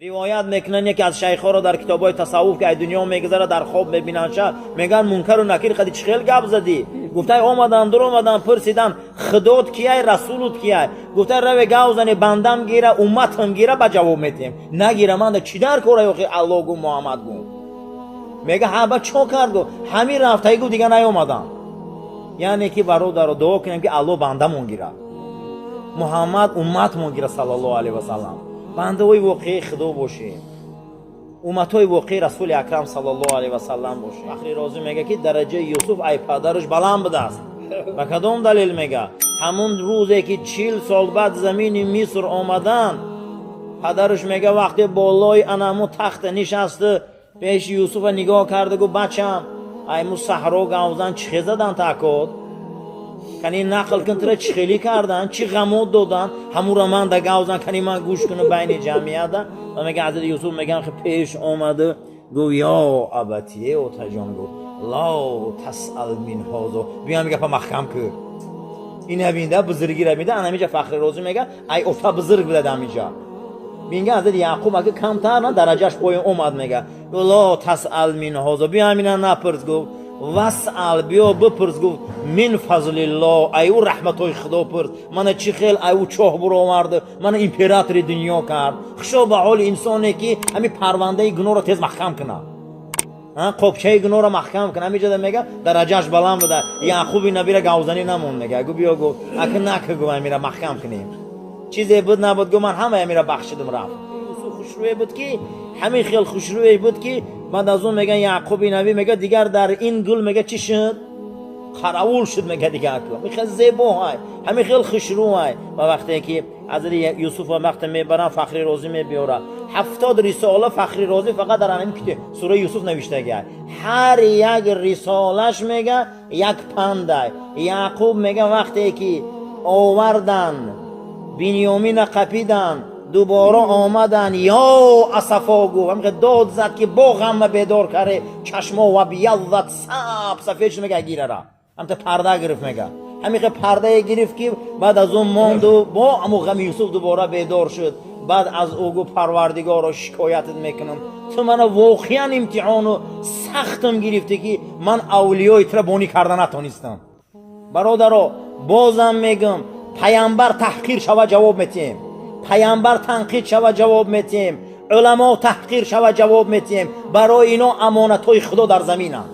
Ривоят мекунанд, яке аз шайхҳоро дар китобҳои тасаввуф, ки ай дунё мегузарад, дар хоб мебинанд, ша мегӯянд: Мункару Накир қади чӣ хел гап задӣ? Гуфтай: омадан, дуромадан, пурсидан: худот кияй, расулут кияй? Гуфтай: раве гав зани, бандам гира, умматам гира, ба ҷавоб метиҳем, нагира манда чӣ дар кора? Охи Алло гу, Муҳаммад гу. Мега: ҳа, ба чо кард? Гу: ҳамин рафтай, гу, дига наёмадам. Яъне ки, бародаро, дуо кунем, ки Алло бандамон гира, Муҳаммад умматмон гира, саллаллоҳу алайҳи васаллам. Бандаҳои воқеии Худо бошем, умматҳои воқеии Расули Акрам саллаллоҳу алайҳи васаллам бошем. Фахри Розӣ мега, ки дараҷаи Юсуф ай падараш баланд будааст. Ба кадом далел? Мега, ҳамун рӯзе ки 40 сол баъд замини Миср омадан, падараш, мега, вақте болои анаму тахта нишаста, пеши Юсуфа нигоҳ карда, гу: бачам, айму саҳро гавзан чӣ хел задан такод? Кани нақл кун, тура чӣ хелӣ кардан, чӣ ғамот додан? Ҳамура ман да гавзан, кани ман гӯш кунам байни ҷамъията. Ва мега, ҳазрати Юсуф, меган, пеш омада гуфт: ё абати, е отаҷон, гуфт, ло тасал мин ҳозо, биям гапа маҳкам кӯ. Ина бинда, бузургира бинда. Анамиҷа Фахри Розӣ мега, ай ота бузург будад. Амиҷа бинга, ҳазрати Яъқуб ака камтар на дараҷаш поён омад. Мега: ло тасал мин ҳозо, биям ина напурс, гуфт, васал, биё бипурс, гуфт, мин фазлилло, ай ӯ раҳматҳои Худо пурс, мана чӣ хел ай ӯ чоҳ буровард, мана императори дунё кард. Хушо ба ҳоли инсоне, ки ҳамин парвандаи гуноҳро тез маҳкам кунад, қопчаи гуноҳро маҳкам кунад. Ҳамиҷода мега, дараҷааш баланд буда. Яъқуби набира гавзанӣ намонд. Мега, гу: биё, гуфт, ака нака, гу, амира маҳкам кунем. Чизе буд набуд, гу, ман ҳамаи амира бахшидум, рафт. Юсуф хушрӯе буд, ки ҳамин хел хушрӯе буд, ки баъд аз он меган, Яъқуби набӣ, мега, дигар дар ин гул, мега, чӣ шуд? Қаравул шуд. Мега, дигар ҳамин хел зебо ҳай, ҳамин хел хушрӯ ҳай. Ва вақте ки ҳазрати Юсуфа вақте мебаранд, Фахри Розӣ мебиёрад 70 рисола. Фахри Розӣ фақат дар ҳамин китоб сураи Юсуф навиштагиай. Ҳар як рисолаш, мега, як пандай. Яъқуб, мега, вақте ки овардан Бинёмина, қапидан, дубора омадан, ё асафо гуфт, ҳамин дод зад, ки бо ғамма бедор каре, чашмо вабяззат, саб сафед шуд. Мега, гирара ҳамта парда гирифт, мега, ҳамин пардае гирифт, ки баъд аз он монду, бо ҳамун ғами Юсуф дубора бедор шуд. Баъд аз ӯ гуфт: Парвардигоро, шикоятат мекунам, ту мана воқеан имтиҳону сахтам гирифтӣ, ки ман авлиёи тура бонӣ карда натонистам. Бародаро, бозам мегӯм, паямбар таҳқир шава, ҷавоб метиҳем, паямбар танқид шава, ҷавоб метиҳем, уламо таҳқир шава, ҷавоб метиҳем. Барои ино амонатҳои Худо дар заминанд.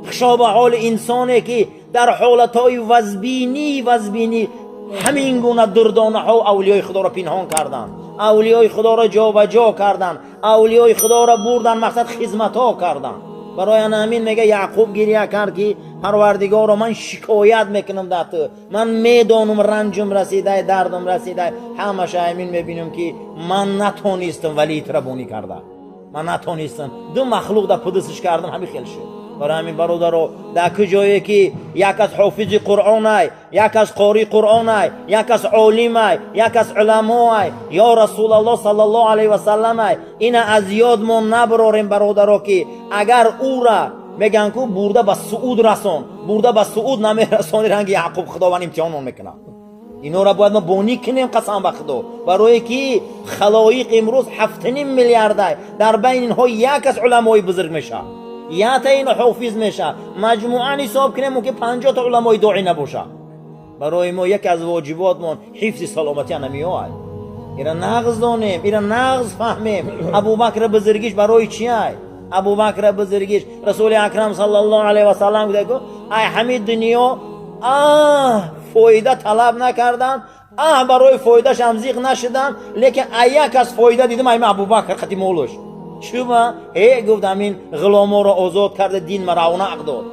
Хушо ба ҳоли инсоне, ки дар ҳолатҳои вазбинӣ ҳамин гуна дурдонаҳо авлиёи Худоро пинҳон карданд, авлиёи Худоро ҷобаҷо карданд, авлиёи Худоро бурдан, мақсад хизматҳо карданд. Барои ана ҳамин, мега, Яъқуб гиря кард, ки Парвардигоро, ман шикоят мекунам дар ту, ман медонам, ранҷум расидай, дардум расидай, ҳамаша ҳамин мебинам, ки ман натонистам валии тура бонӣ карда, ман натонистам, ду махлуқ да пудусш кардам, ҳамин хел шуд. Барои ҳамин, бародаро, дар куҷое ки як аз ҳофизи Қуръонай, як аз қории Қуръонай, як аз олимай, як аз уламоай, ё Расулаллоҳ саллаллоҳу алайҳи васалламай, ина аз ёдмон набарорем, бародаро, ки агар ӯра мегӯянд ку бурда ба сууд расон, бурда ба сууд намерасони, ранги Яъқуб Худованд имтиҳонмон мекунад. Инора бояд мо бонӣ кунем, қасам ба Худо, барое ки халоиқ имрӯз 7,5 миллиардай, дар байни инҳо як аз уламои бузург мешавад, ята ин ҳофиз меша, маҷмӯан ҳисоб кунем, мумкин 50 та уламои доӣ набошад. Барои мо яке аз воҷиботмон ҳифзи саломатӣ анамиёай. Ира нағз донем, ира нағз фаҳмем. Абубакра бузургиш барои чи ай? Абубакра бузургиш, Расули Акрам саллаллоҳу алайҳи васаллам гуфта: ай ҳамин дунё аҳ фоида талаб накардам, аҳ барои фоидашам зиқ нашудам, лекин ай як аз фоида дидам, айма Абубакр қати молуш чуба э гуфт, ҳамин ғуломоро озод карда, дин ма равнақ дод.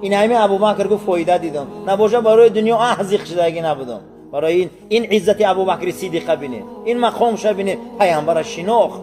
Ин ҳамин Абубакр, гуфт, фоида дидам, набоша барои дунё аҳ зиқ шудагӣ набудам. Барои ин иззати Абубакри Сидиқа бинед, ин мақомша бинед, паямбара шинохт,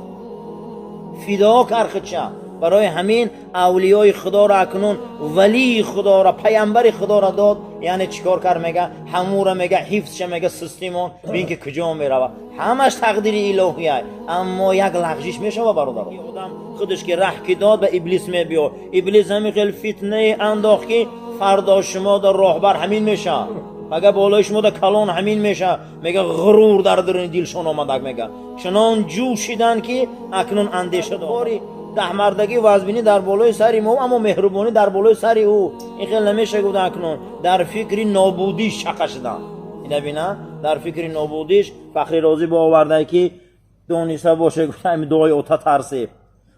фидо кард худша. Барои ҳамин авлиёи Худоро, акнун валии Худоро, паямбари Худоро дод, яъне чӣ кор кард? Мега, ҳамура, мега, ҳифзша, мега, сустимон бин, ки куҷо мерава, ҳамаш тақдири илоҳиай, аммо як лағжиш мешава, бародаро. Одам худаш ки раҳ ки дод, ба иблис мебиёд. Иблис ҳамин хел фитнае андохт, ки фардо шумо дар роҳбар ҳамин мешавад. Пага болои шумо да калон ҳамин меша. Мега, ғурур дар даруни дилшон омадак, мега, чунон ҷӯшидан, ки акнун андеша дори даҳмардагӣ вазбинӣ дар болои сари мо, аммо меҳрубонӣ дар болои сари ӯ. Ин хел намеша, гуфт, акнун дар фикри нобудиш чақа шудам. Ина бина, дар фикри нобудиш. Фахри Розӣ бо оварда, ки дониста боше, гуфта, ами дуои ота тарсе,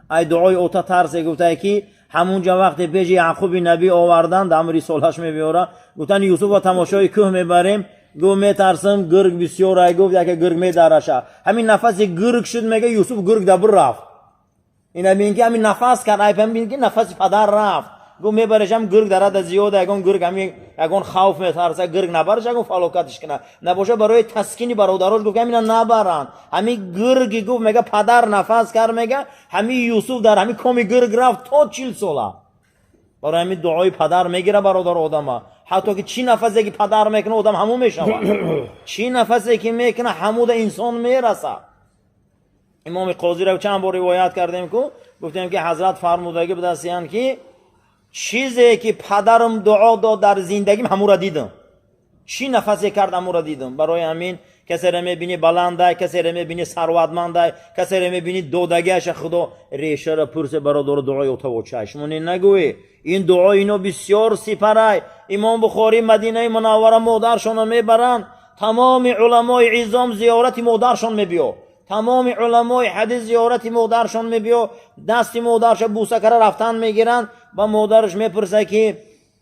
ай дуои ота тарсе. Гуфтае, ки ҳамунҷа вақте пеши Яъқуби набӣ овардан, дар рисолаш мебиёра, гуфтан, Юсуфа тамошои кӯҳ мебарем. Гуфт, метарсам, гург бисёр ай. Гуфт, яке гург медараша. Ҳамин нафаси гург шуд, мега, Юсуф гург дабир рафт. Ина бин, ки ҳамин нафас кард, ай бин, ки нафаси падар рафт. Гуфт, мебарашам, гург дарада зиёда, ягон гург, ҳамин ягон хавф метарса, гург набараш, ягон фалокатиш кунад набоша. Барои таскини бародарош гуфт, ҳамина набаранд. Ҳамин гурги, гуфт, мега, падар нафас кард, мега, ҳамин Юсуф дар ҳамин коми гург рафт то 40 сола. Барои ҳамин дуои падар мегира, бародар, одама. Ҳатто ки чӣ нафасе ки падар мекуна, одам ҳамун мешавад. Чӣ нафасе ки мекуна, ҳамуда инсон мерасад. Имоми Қозиро чанд бор ривоят кардем ку, гуфтем, ки ҳазрат фармудагӣ будастиянд, ки чизе ки падарам дуо дод, дар зиндагим ҳамура дидам. Чӣ нафасе кард, ҳамура дидам. Барои ҳамин касеро мебинӣ баландай, касеро мебинӣ сарватмандай, касеро мебинӣ додагиаша Худо, решаро пурсе, бародаро, дуои отавочай. Шумо не нагӯӣ, ин дуои ино бисёр сипарай. Имом Бухорӣ Мадинаи Мунаввара модаршонро мебаранд. Тамоми уламои изом зиёрати модаршон мебиё, тамоми уламои ҳадис зиёрати модаршон мебиё. Дасти модарша буса кара рафтан мегиранд. Ба модараш мепурса, ки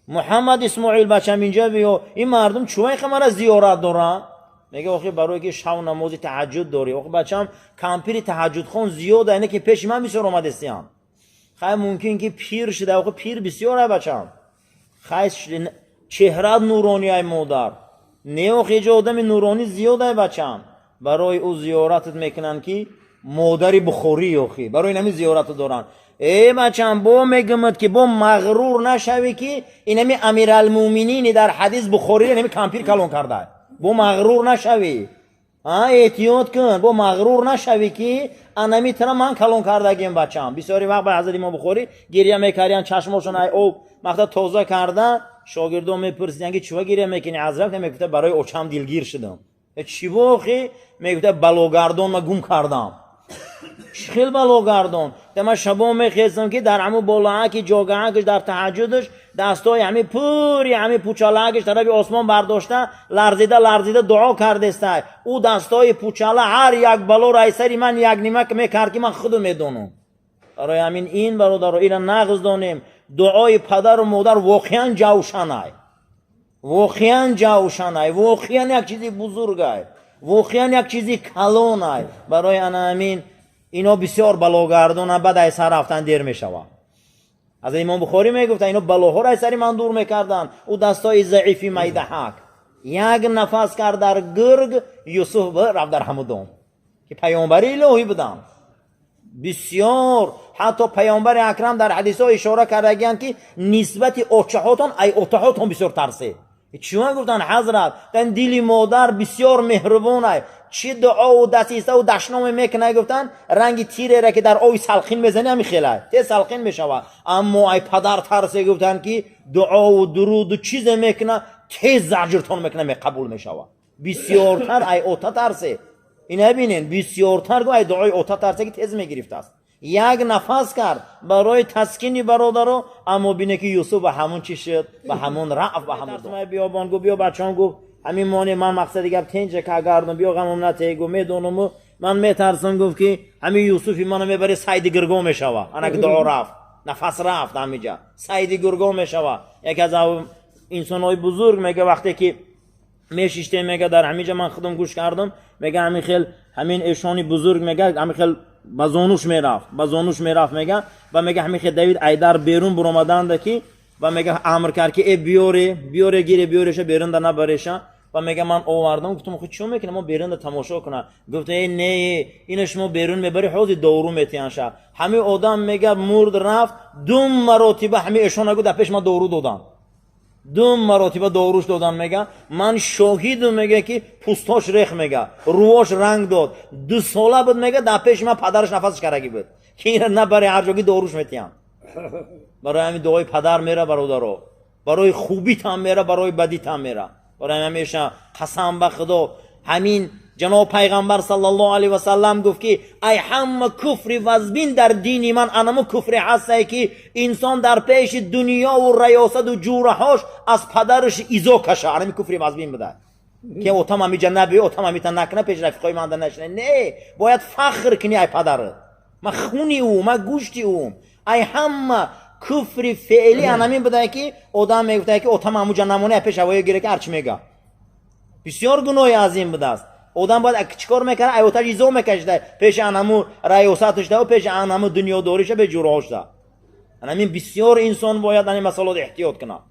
Муҳаммад Исмоил, бачам, инҷа биё, ин мардум чувай мара зиёрат доранд? Мега, охи, барое ки шав намози таҳаҷҷуд дорӣ. Охи, бачам, кампири таҳаҷҷудхон зиёда, ине ки пеши ман бисёр омадестиян. Хай, мумкин ки пир шуда. Охи, пир бисёр ай, бачам. Хай, чеҳрат нуронӣ ай, модар. Не, охи, иҷо одами нуронӣ зиёд ай, бачам. Барои ӯ зиёратат мекунанд, ки модари Бухорӣ, охи, барои инами зиёратат доранд. Э, бачам, бо мегумад, ки бо мағрур нашавӣ, ки инами Амиралмӯминини дар ҳадис Бухорӣ инами кампир калон карда. Бо мағрур нашавӣ, эҳтиёт кун, бо мағрур нашавӣ, ки анами тара ман калон кардагим, бачам. Бисёри вақт ба ҳазрати имом Бухорӣ гирья мекардиян, чашмошон ай об мақта тоза карда. Шогирдон мепурсидиян, ки чува гирья мекунӣ, ҳазрат? Мегуфта, барои очам дилгир шудам. Чӣ бохи? Мегуфта, балогардон ма гум кардам. Чӣ хел балогардон? Ма шабо мехестам, ки дар ҳамун болааки ҷогаакш дар таҳаҷҷудаш дастҳои ҳами пури ҳами пучалаакш тарафи осмон бардошта, ларзида ларзида дуо кардестай. Ӯ дастҳои пучала ҳар як балоро ай сари ман як нима мекард, ки ман худу медонам. Барои ҳамин ин, бародаро, ира нағз донем: дуои падару модар воқеан ҷавшанай, воқеан ҷавшанай, воқеан як чизи бузургай, воқеан як чизи калонай. Барои ана ҳамин ино бисёр балогардона, баъд ай сар рафтан дер мешавад. Аз имом Бухорӣ мегуфта, ино балоҳоро ай сари ман дур мекарданд. Ӯ дастҳои заифи майдаҳак як нафас кард дар гург, Юсуф рафт дар ҳамудон, ки паёмбари илоҳӣ буданд бисёр. Ҳатто паёмбари акрам дар ҳадисҳо ишора кардагиянд, ки нисбати очаҳотон ай отаҳотон бисёр тарсе. Чима гуфтанд, ҳазрат? Гуфтанд, дили модар бисёр меҳрубонай, чӣ дуову дасисаву дашноме мекунай, гуфтанд, ранги тирера ки дар оби салқин мезани, ҳами хелай тез салқин мешавад. Аммо ай падар тарсе, гуфтанд, ки дуову дуруду чизе мекуна, тез заҷртон мекуна, меқабул мешавад. Бисёртар ай ота тарсе. Ина бинен, бисёртар гу ай дуои ота тарсе, ки тез мегирифтааст. Як нафас кард барои таскини бародаро, аммо бине, ки Юсуф ба ҳамун чӣ шуд, ба ҳамун рафт, ба ҳамун биёбон. Гу, биё, бачаон, гуфт, ҳамин моне ман мақсади гап тенҷа ка гардум, биё, ғамом натеҳ. Гу, медонуму ман метарсам, гуфт, ки ҳамин Юсуфи мано мебари, сайди гирго мешава. Ана ки дуо рафт, нафас рафт, ҳамиҷа сайди гурго мешава. Яке аз инсонҳои бузург мега, вақте ки мешиштем, мега, дар ҳамиҷа ман худам гӯш кардам, мега, ҳамин хел ҳамин эшони бузург, мега, ҳамин хел ба зонуш мерафт, ба зонуш мерафт, мега, ва мега, ҳамин хел давид, айдар берун буромаданда, ки ва мега, амр кард, ки э, биёре, биёре, гире, биёреша, берунда набареша. Ва мега, ман овардам, гуфтам, хо чиё мекунам, мо берунда тамошо кунам. Гуфта, э, не, ина шумо берун мебари, ҳозир дору метиҳанша. Ҳамин одам, мега, мурд, рафт. Ду маротиба ҳамин эшона гу дар пеш ман дору додам, ду маротиба доруш додан. Мега, ман шоҳиду, мега, ки пӯстош рех, мега, рӯош ранг дод. 2 сола буд, мега, дар пеши ман падараш нафасаш карагӣ буд, ки ина набаре, ҳар ҷоги доруш метиҳам. Барои ҳамин дуои падар мера, бародаро, барои хубитам мера, барои бадитам мера. Барои ҳамеша қасам ба Худо, ҳамин ҷаноб пайғамбар саллаллоҳу алайҳи васаллам гуфт, ки ай ҳама куфри вазбин дар дини ман анаму куфре ҳастае, ки инсон дар пеши дунёву раёсату ҷураҳош аз падараш изо каша. Анами куфри вазбин буда, ки отам ҳамиҷа набиё, отам ҳамита накна, пеши рафиқои манда нашина. Не, бояд фахр кунӣ ай падарат: ман хуни ӯ, ман гӯшти ӯм. Ай ҳама куфри феълӣ анамин буда, ки одам мегуфта, ки отам ҳамуҷа намона, пеш ҳавоё гире, ки ҳарчи мега. Бисёр гуноҳи азим будааст. Одам бояд чӣ кор мекард? Ай оташ изо мекашида пеши анаму раёсаташда, пеши анаму дунёдориша, пеши ҷураҳошда. Анамин бисёр инсон бояд ани масъаларо эҳтиёт кунад.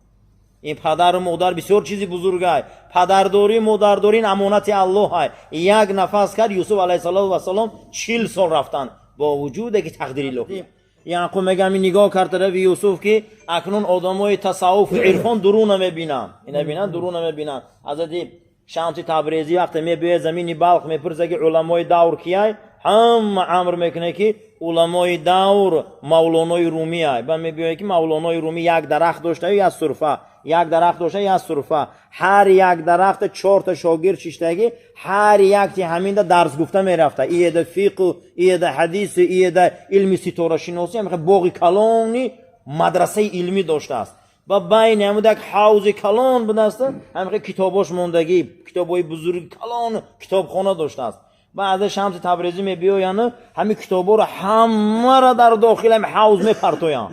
Ин падару модар бисёр чизи бузургай. Падардорӣ, модардорӣ ин амонати Аллоҳай. Як нафас кард, Юсуф алайҳиссалоту вассалом 40 сол рафтанд, бо вуҷуде ки тақдири илоҳӣ. Яъқуб мега, ҳамин нигоҳ кард тарафи Юсуф, ки акнун одамои тасаввуфу ирфон дурӯ намебинанд, ина бинанд, дурӯ намебинанд. Ҳазрати Шамси Табрезӣ вақте мебиёяд замини Балх, мепурса, ки уламои давр кияй? Ҳама амр мекунад, ки уламои давр Мавлонои Румиай. Ба мебиёяд, ки Мавлонои Румӣ як дарахт доштаю як сурфа, як дарахт дошта, як сурфа, ҳар як дарахта чорта шогирд шиштагӣ, ҳар якти ҳаминда дарс гуфта мерафта: иеда фиқу, иеда ҳадису, иеда илми ситорашиносӣ. Боғи калони мадрасаи илмӣ доштааст. Ба байни ҳамуда як ҳавзи калон будааст, ҳамихе китобош мондагӣ, китобҳои бузурги калон, китобхона доштааст. Баъзе Шамси Табрезӣ мебиёянд, ҳамин китобҳоро ҳамаро дар дохили ҳами ҳавз мепартоянд,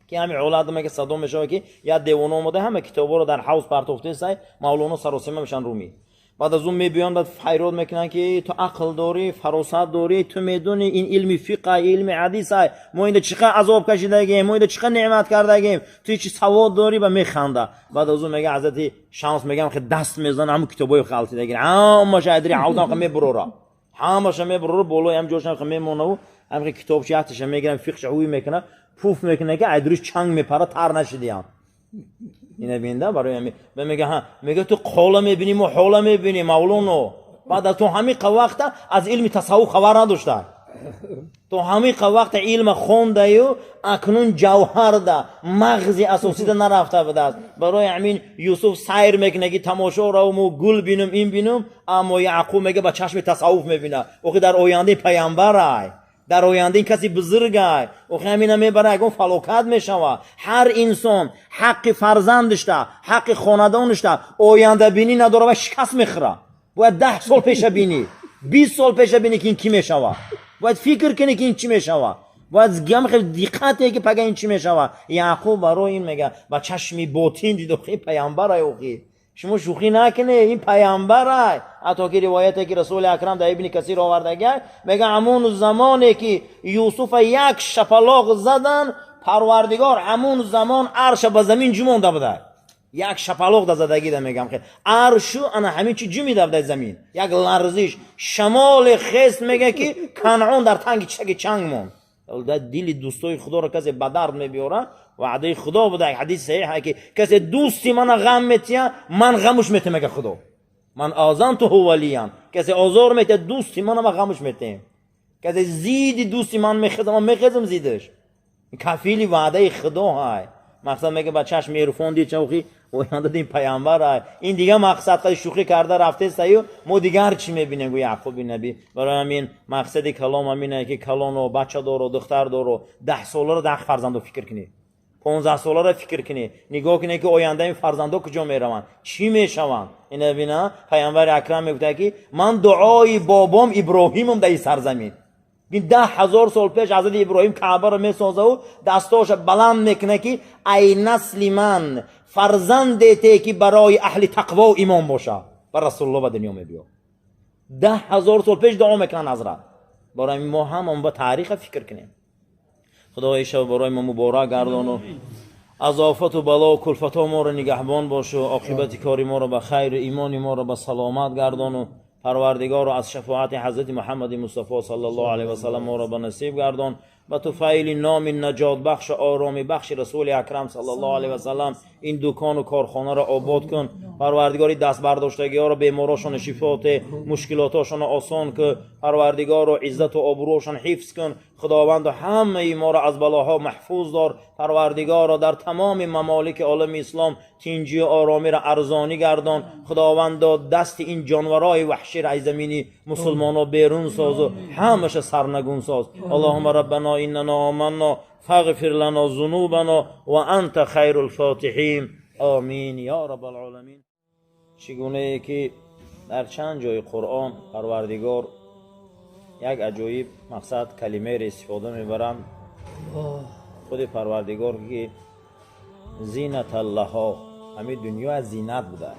ки ҳамин ҳолат мега садо мешавад, ки як девона омада, ҳама китобҳоро дар ҳавз партофтесай. Мавлоно саросима мешаванд, Румӣ. Баъд аз он мебиёнд, баъд файрод мекунанд, ки ту ақл дорӣ, фаросат дорӣ, ту медонӣ, ин илми фиқай, илми ҳадисай, мо инда чӣ қадр азоб кашидагем, мо инда чӣ қадр неъмат кардагем, ту чӣ савод дорӣ? Ба механда. Баъд аз он мега, ҳазрати Шамс мегам, хе даст мезана, ҳамун китобҳои халтидагир ҳамаша айдри ҳавзам хе мебурора, ҳамаша мебурора, болои ҳам ҷошам хе мемонаву ҳамхе китобчи якташа мегирам, фиқша ҳуй мекуна, пуф мекуна, ки айдуриш чанг мепара, тар нашидиям. Ина бинда, барои ҳами ба мега, ҳа, мега: ту қола мебинӣ, мо ҳола мебинем, Мавлоно. Баъд аз ту ҳамин вақта аз илми тасаввуф хабар надошта, то ҳамин вақта илма хондаю, акнун ҷавҳарда, мағзи асосида нарафта будааст. Барои ҳамин Юсуф сайр мекуна, ки тамошо равму гул бинум, ин бинум, аммо Яъқуб мега, ба чашми тасаввуф мебина: охи, дар ояндаи паямбарай, дар оянда ин каси бузургай, охи, ҳамина мебара, ягон фалокат мешава. Ҳар инсон ҳаққи фарзандишта, ҳаққи хонадоништа ояндабинӣ надора ва шикаст мехӯра. Бояд 10 сол пеша бинӣ, 20 сол пеша бинӣ, ки ин кӣ мешава. Бояд фикр кунӣ, ки ин чӣ мешава. Бояд гам хеле диққате, ки пага ин чӣ мешава. Яъқуб барои ин мега, ба чашми ботин дид: охи, паямбарай, охи, шумо шӯхӣ накунед, ин паямбарай. Ҳатто ки ривояте, ки Расули Акрам дар Ибни Касир овардагай, мега, ҳамун замоне ки Юсуфа як шапалоқ задан, Парвардигор ҳамун замон арша ба замин ҷумонда буда. Як шапалоқ да задагида, мегам, хел аршу ана ҳамин чи ҷумида буда, замин як ларзиш, шамоли хест, мега, ки Канъон дар танги чаги чанг монд. Дар дили дӯстои Худоро касе ба дард мебиёра, ваъдаи Худо буда, ҳадиси саҳиҳ, ки касе дӯсти мана ғам метия, ман ғамуш метем, мега Худо. Ман озантуҳу валиян, касе озор метия дӯсти мана, ман ғамуш метем. Касе зиди дӯсти ман мехезам, ман мехезам зидаш. Кафили ваъдаи Худо ҳай. Мақсад, мега, ба чашми ирфон дид, чавхи оянда дин паямбар ай. Ин дига мақсад қади шӯхӣ карда рафтесаю, мо дигар чӣ мебинем, гӯ Яъқуби набӣ. Барои ҳамин мақсади калом ҳамине, ки калоно, бача доро, духтар доро, 10 соларо даҳ фарзандо фикр кунӣ, 15 соларо фикр кунӣ, нигоҳ кунӣ, ки оянда ин фарзандо куҷо мераванд, чӣ мешаванд. Ина бина, Паямбари Акрам мегуфта, ки ман дуои бобом Иброҳимам дар ин сарзамин. 10 000 сол пеш ҳазрати Иброҳим Каъбаро месозаву дастоша баланд мекунад, ки ай насли ман фарзандете, ки барои аҳли тақво имом боша, ба Расулулло ба дунё мебиёд. 10 000 сол пеш дуо мекунанд ҳазрат. Барои мо ҳамон ба таъриха фикр кунем. Худои шав барои мо муборак гардону аз офату бало кулфатҳо моро нигаҳбон бошу, оқибати кори моро ба хайру имони моро ба саломат гардону Парвардигоро аз шафоати ҳазрати Муҳаммади Мустафо саллаллоҳу алайҳи васаллам моро ба насиб гардон. Ба туфайли номи наҷотбахшу оромибахши Расули Акрам саллаллоҳу алайҳи васаллам ин дукону корхонаро обод кун. Парвардигори дастбардоштагиҳоро, беморошонро шифо те, мушкилотҳошонро осон кун. Парвардигоро, иззату обрӯшон ҳифз кун. Худованду ҳамаи моро аз балоҳо маҳфуз дор. Парвардигоро, дар тамоми мамолики олами ислом тинҷию оромиро арзонӣ гардон. Худовандо, дасти ин ҷонварои ваҳширо аз замини мусулмоно берун созу ҳамаша сарнагун соз. Аллоҳумма раббано иннано оманно фағфир лано зунубано ва анта хайрул фотиҳин. Омин ё раббал оламин. Чӣ гунае ки дар чанд ҷои Қуръон Парвардигор як аҷоиб мақсад калимаеро истифода мебаранд. Худи Парвардигор ки зинаталлаҳо, ҳамин дунё аз зинат буда.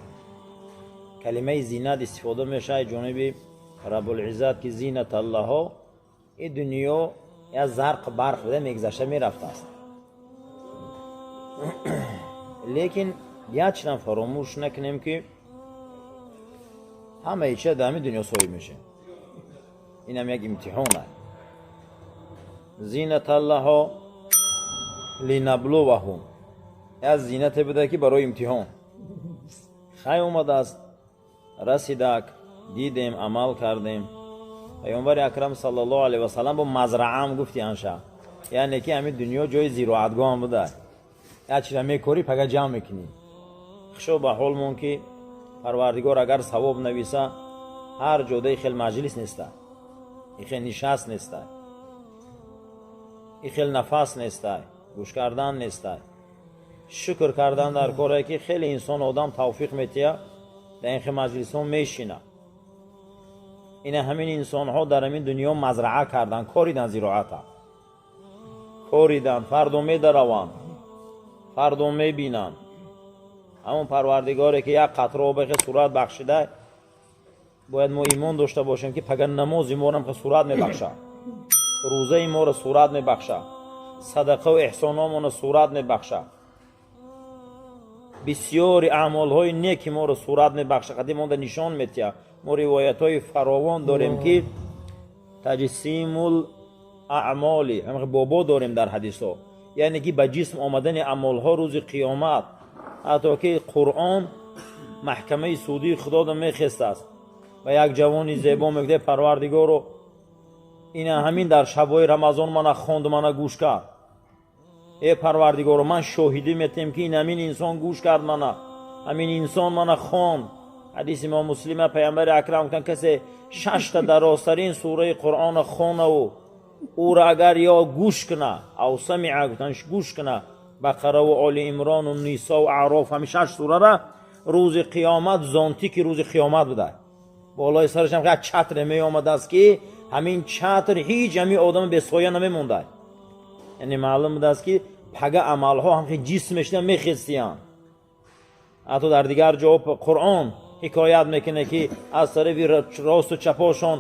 Калимаи зинат истифода мешавад ҷониби Раббулиззат ки зинаталлаҳо, ин дунё як зарқ барқ буда, мегузашта мерафтааст. Лекин як чизам фаромӯш накунем ки ҳамаи чиза дар ҳамин дунё соҳиб мешавем. Инам як имтиҳон аст. Зинаталлаҳо линаблуваҳум, як зинате буда ки барои имтиҳон. Хай омадааст, расидак, дидем, амал кардем. Паёмбари Акрам саллаллоҳу алайҳи васаллам бо мазраам гуфти анша, яъне ки ҳамин дунё ҷои зироатгоҳам буда. Як чиза мекорӣ, пага ҷамъ мекунӣ. Хушо ба ҳолмон ки Парвардигор агар савоб нависа, ҳар ҷодаи хел маҷлис неста, и хел нишаст неста, и хел нафас неста, гӯш кардан неста, шукр кардан дар коре ки хеле инсон одам тавфиқ метия, дар ин хел маҷлисҳо мешина. Ина ҳамин инсонҳо дар ҳамин дунё мазраа кардан, коридан, зироата коридан, фардо медараванд, фардо мебинанд. Ҳамон Парвардигоре ки як қатра обе сурат бахшида, бояд мо имон дошта бошем ки пагар намози моро ҳам сурат мебахша, рӯзаи моро сурат мебахша, садақаву эҳсономонро сурат мебахша, бисёри аъмолҳои неки моро сурат мебахша, қади монда нишон метиҳа. Мо ривоятҳои фаровон дорем ки таҷсимул аъмоли бобо дорем дар ҳадисҳо, яъне ки ба ҷисм омадани амолҳо рӯзи қиёмат, ҳатто ки Қуръон маҳкамаи судии Худода мехестааст ва як ҷавони зебо мегӯяд: Парвардигоро, ина ҳамин дар шабҳои Рамазон мана хонду, мана гӯш кард. Э Парвардигоро, ман шоҳидӣ метиҳем ки ин ҳамин инсон гӯш кард мана, ҳамин инсон мана хонд. Ҳадиси имом Муслима, Паямбари Акрам гуфтанд: касе шашта дарозтарин сураи Қуръонро хонаву ӯро агар ё гӯш куна, ав самиа гуфтан, гӯш куна, Бақараву Оли Имрону Нисову Аъроф, ҳамин шаш сурара, рӯзи қиёмат зонтики рӯзи қиёмат буда, болои сарашам як чатре меомадааст ки ҳамин чатр ҳеҷ ҳамин одами бесоя намемондад. Яъне маълум будааст ки пага амалҳо ҳамхи ҷисм мешидан, мехестиянд. Ҳатто дар дигар ҷо Қуръон ҳикоят мекунад ки аз тарафи росту чапошон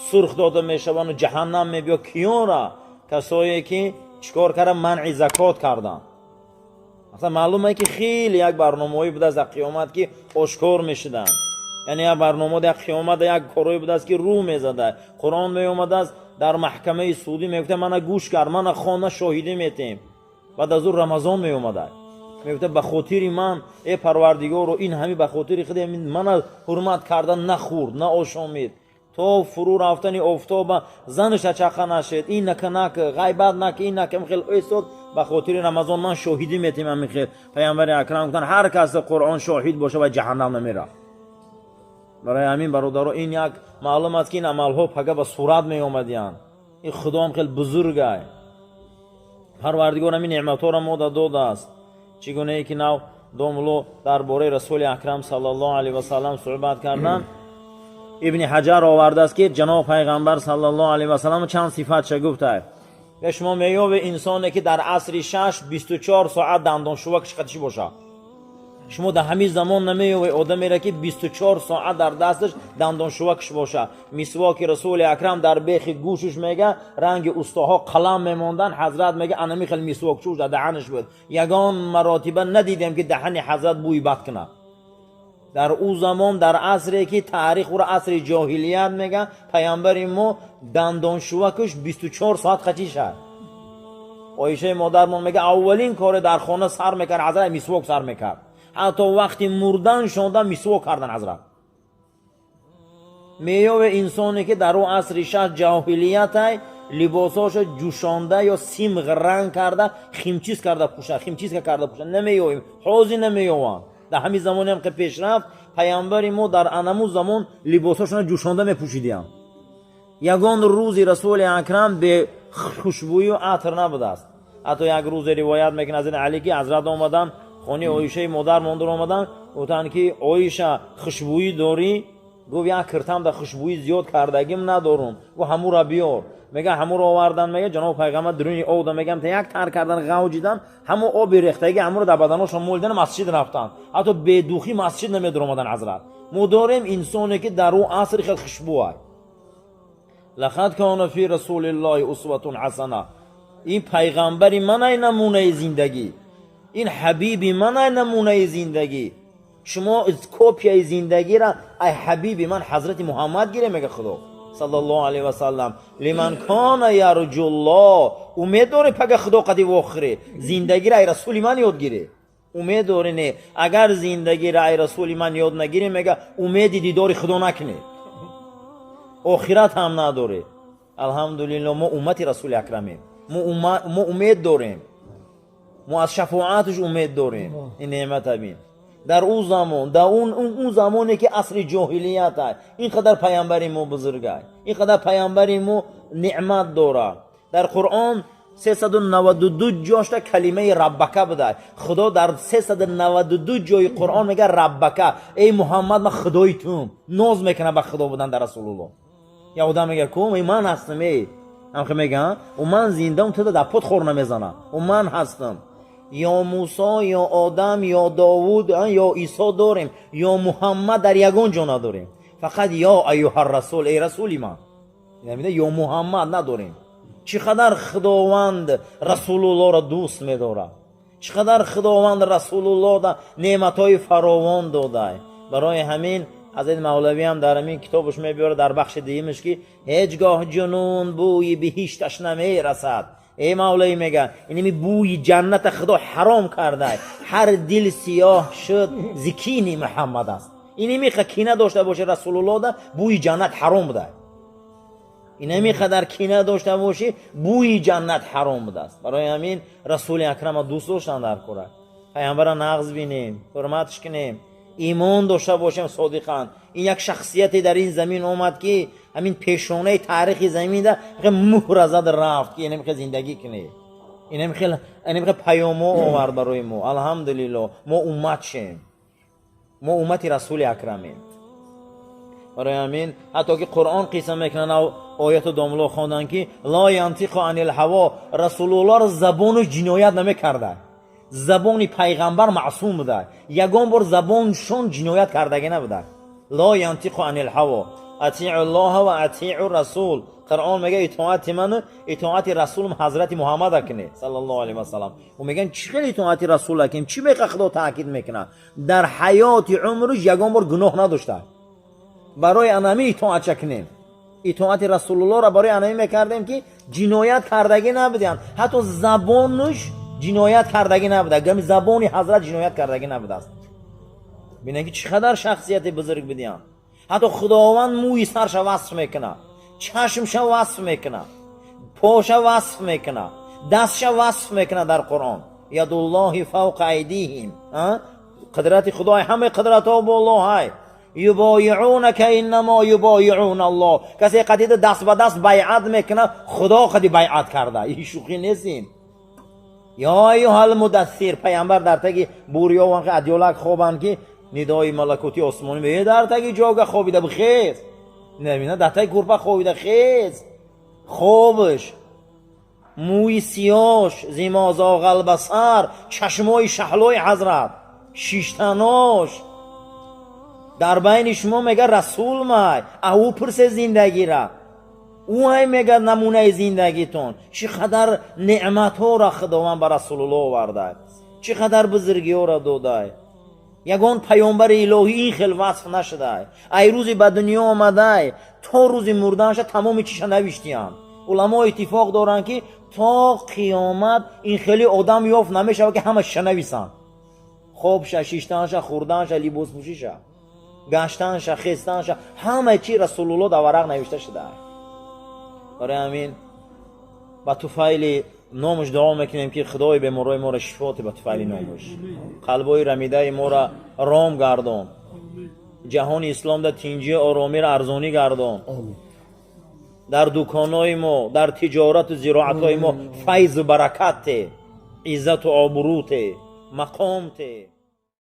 сурх дода мешаванду ҷаҳаннам мебиё. Киёнра? Касое ки чӣ кор кардан? Манъи закот карданд. Масалан, маълум е ки хеле як барномаҳое будааст дар қиёмат ки ошкор мешуданд. Яъне як барнома як қиёмат як корҳое будааст ки рӯ мезада. Қуръон меомадааст дар маҳкамаи судӣ, мегуфта: мана гӯш кард, мана хона, шоҳидӣ метиҳем. Баъд аз ӯ Рамазон меомада, мегуфта: ба хотири ман, э Парвардигоро, ин ҳами ба хотири худи мана ҳурмат кардан нахӯрд, наошомид, то фурӯ рафтани офтоба занаша чақа нашед, ин нака нака, ғайбат нака, ин нака, хел эстод, ба хотири Рамазон ман шоҳидӣ метиҳем. Ҳамин хел Паямбари Акрам гуфтанд: ҳар кас Қуръон шоҳид боша, ва ҷаҳаннам намерафт. Барои ҳамин, бародаро, ин як маълум аст ки ин амалҳо пага ба сурат меомадиянд. Ин Худоам хел бузургай. Парвардигор ҳамин неъматҳоро мо додааст. Чӣ гунае ки нав домуло дар бораи Расули Акрам саллаллоҳу алайҳи васаллам суҳбат карданд, Ибни Ҳаҷар овардааст ки ҷаноб Пайғамбар саллаллоҳу алайҳи васаллам чанд сифатша гуфта. Ва шумо меёбе инсоне ки дар асри шаш 24 соат дандоншувакаш қатишӣ бошад? Шумо дар ҳамин замон намеёбед одамеро ки 24 соат дар дасташ дандоншувакаш бошад. Мисвоки Расули Акрам дар бехи гӯшаш, мега, ранги устоҳо қалам мемонданд. Ҳазрат, мега, анами хел мисвокчӯш дар даҳанаш буд. Ягон маротиба надидем ки даҳани ҳазрат бӯи бад кунад. Дар ӯ замон, дар асре ки таърих ӯро асри ҷоҳилият мегӯяд, паямбари мо дандоншувакаш 24 соат қачӣ шад. Оишаи модармон мегӯяд, аввалин коре дар хона сар мекард ҳазрат, мисвок сар мекард. Ҳатто вақти мурдан шонда мисвок кардан ҳазрат. Меёве инсоне ки дар ӯ асри шаш ҷоҳилиятай, либосҳошо ҷӯшонда ё симғ ранг карда, химчиз карда пӯша, химчистка карда пӯша, намеёвем, ҳозир намеёванд. Дар ҳамин замоне ҳам ки пешрафт, паямбари мо дар анаму замон либосҳошона ҷӯшонда мепӯшидиям. Ягон рӯзи Расули Акрам бе хушбӯю атр набудааст. Ҳатто як рӯзе ривоят мекунад Ҳазрати Алӣ, ки ҳазрат омадан хонаи Оишаи модар мондар омадан, гуфтанд ки Оиша, хушбӯӣ дорӣ? Гуфт, як киртам да хушбӯӣ зиёд кардагим надорум. Гуфт, ҳамура биёр. Мега, ҳамуро овардан, мега, ҷаноби пайғамбар дуруни обда, мегам, та як тар кардан, ғавҷидан, ҳаму оби рехтагӣ ҳамуро дар баданошон молидан, масҷид рафтан. Ҳатто бедухӣ масҷид намедуромадан ҳазрат. Мо дорем инсоне ки дар ӯ аср хел хушбӯ. Лақад кана фи расулиллоҳи усватун ҳасана. Ин пайғамбари манай намунаи зиндагӣ, ин ҳабиби манай намунаи зиндагӣ. Шумо копияи зиндагира ай ҳабиби ман ҳазрати Муҳаммад гире, мега Худо, саллаллоҳу алайҳи васаллам. Лиман кана ярҷуллоҳ, умед дорӣ пага Худо қади вохӯрӣ, зиндагиро ай расули ман ёд гирӣ. Умед дорӣ? Не, агар зиндагиро ай расули ман ёд нагирӣ, мега, умеди дидори Худо накунӣ, охират ҳам надорӣ. Алҳамдулилло, мо уммати Расули Акрамем, мо умед дорем, мо аз шафоаташ умед дорем. Ин неъмата бин, дар ӯ замон, дар он замоне ки асри ҷоҳилият ай, ин қадар паямбари мо бузургай, ин қадар паямбари мо неъмат дорад. Дар Қуръон 392 ҷошта калимаи раббака будай. Худо дар 392 ҷои Қуръон мега раббака, эй Муҳаммад, ман худои тум. Ноз мекунад ба худо будан дар Расулулло. Я одам мега, ку эй ман ҳастам, эй ҳамхе мега, у ман зиндаам, ту дар пот хор намезанам, у ман ҳастам. Ё Мусо, ё Одам, ё Довуд, ё Исо дорем, ё Муҳаммад дар ягон ҷо надорем. Фақат ё аюҳар расул, эй расули ман, ё Муҳаммад надорем. Чӣ қадар Худованд Расулуллоро дӯст медорад, чӣ қадар Худованд Расулуллода неъматҳои фаровон додай. Барои ҳамин ҳазрати Мавлавӣ ҳам дар ҳамин китобаш мебиёрад, дар бахши дуюмаш, ки ҳеҷ гоҳ ҷунун бӯи биҳишташ намерасад. Эй Мавлавӣ мега, инами бӯи ҷанната Худо ҳаром кардай. Ҳар дил сиёҳ шуд зикини Муҳаммад аст. Инами кина дошта боши Расулуллода, бӯи ҷаннат ҳаром будай. Инами қадар кина дошта бошӣ, бӯи ҷаннат ҳаром будааст. Барои ҳамин Расули Акрама дӯст доштан дар кора, паямбара нағз бинем, ҳурматш кунем, имон дошта бошем содиқан. Ин як шахсияте дар ин замин омад, ки ҳамин пешонаи таърихи заминда муҳра зад рафт, ки инами хел зиндагӣ кунед, инами хел паёмо овард барои мо. Алҳамдулилло, мо уммат шем, мо уммати Расули Акрамем. Барои ҳамин ҳатто ки Қуръон қисса мекунад, ояту домло хонданд, ки ло янтиқу анил ҳаво, Расулуллоро забонаш ҷиноят намекарда. Забони пайғамбар маъсум буда, ягон бор забоншон ҷиноят кардагӣ набуда. Ло янтиқу анил ҳаво. Атиу ллоҳа ва атиу расул, Қуръон мега, итоати ману итоати расулум ҳазрати Муҳаммада кунед, саллаллоҳу алайҳи васалам. Ӯ мегӯян, чӣ хел итоати расула кунем? Чӣ меха Худо таъкид мекунад? Дар ҳаёти умриш ягон бор гуноҳ надошта, барои анами итоатша кунем. Итоати Расулуллоҳро барои анами мекардем, ки ҷиноят кардагӣ набуданд, ҳатто забонаш ҷиноят кардагӣ набуда, гами забони ҳазрат ҷиноят кардагӣ набудааст. Бинед, ки чӣ қадар шахсияти бузург будиям. Ҳатто Худованд мӯи сарша васф мекунад, чашмша васф мекунад, поша васф мекунад, дастша васф мекунад дар Қуръон. Ядуллоҳи фавқа айдиҳим, қудрати Худои ҳамаи қудратҳо болоҳай. Юбоиъунака иннамо юбоиъуна Аллоҳ, касе қадида даст ба даст байъат мекунад, Худо қади байъат карда. Ин шӯхӣ нестин. Ё аюҳал мудассир, пайғамбар дар таги бурёван адёлак хобанд, ки нидои малакути осмонӣ: е, дар таги ҷога хобида бихез, намина, дар таги курпа хобида хез. Хобш, мӯи сиёш, зимозоғалбасар, чашмои шаҳлои ҳазрат, шиштанош дар байни шумо, мега, расул май, ӯ пурсе зиндагира, ӯ ҳай мега намунаи зиндагитон. Чӣ қадар неъматҳоро Худованд ба Расулулло овардай, чӣ қадар бузургиҳоро додай. Ягон паёмбари илоҳӣ ин хел васф нашудай. Ай рӯзи ба дунё омадай то рӯзи мурданша тамоми чиша навиштиянд. Уламо иттифоқ доранд, ки то қиёмат ин хели одам ёфт намешавад, ки ҳама чиша нависанд: хобша, шиштанша, хӯрданша, либоспӯшиша, гаштанша, хестанша, ҳама чи Расулулло дар варақ навишта шудаа. Барои ҳамин ба туфайли номуш дуо мекунем, ки Худои беморҳои моро шифо те, ба туфайли номуш қалбои рамидаи моро ром гардон, ҷаҳони исломда тинҷию оромиро арзонӣ гардон, дар дуконҳои мо, дар тиҷорату зироатҳои мо файзу баракат те, иззату обрӯ те, мақом те.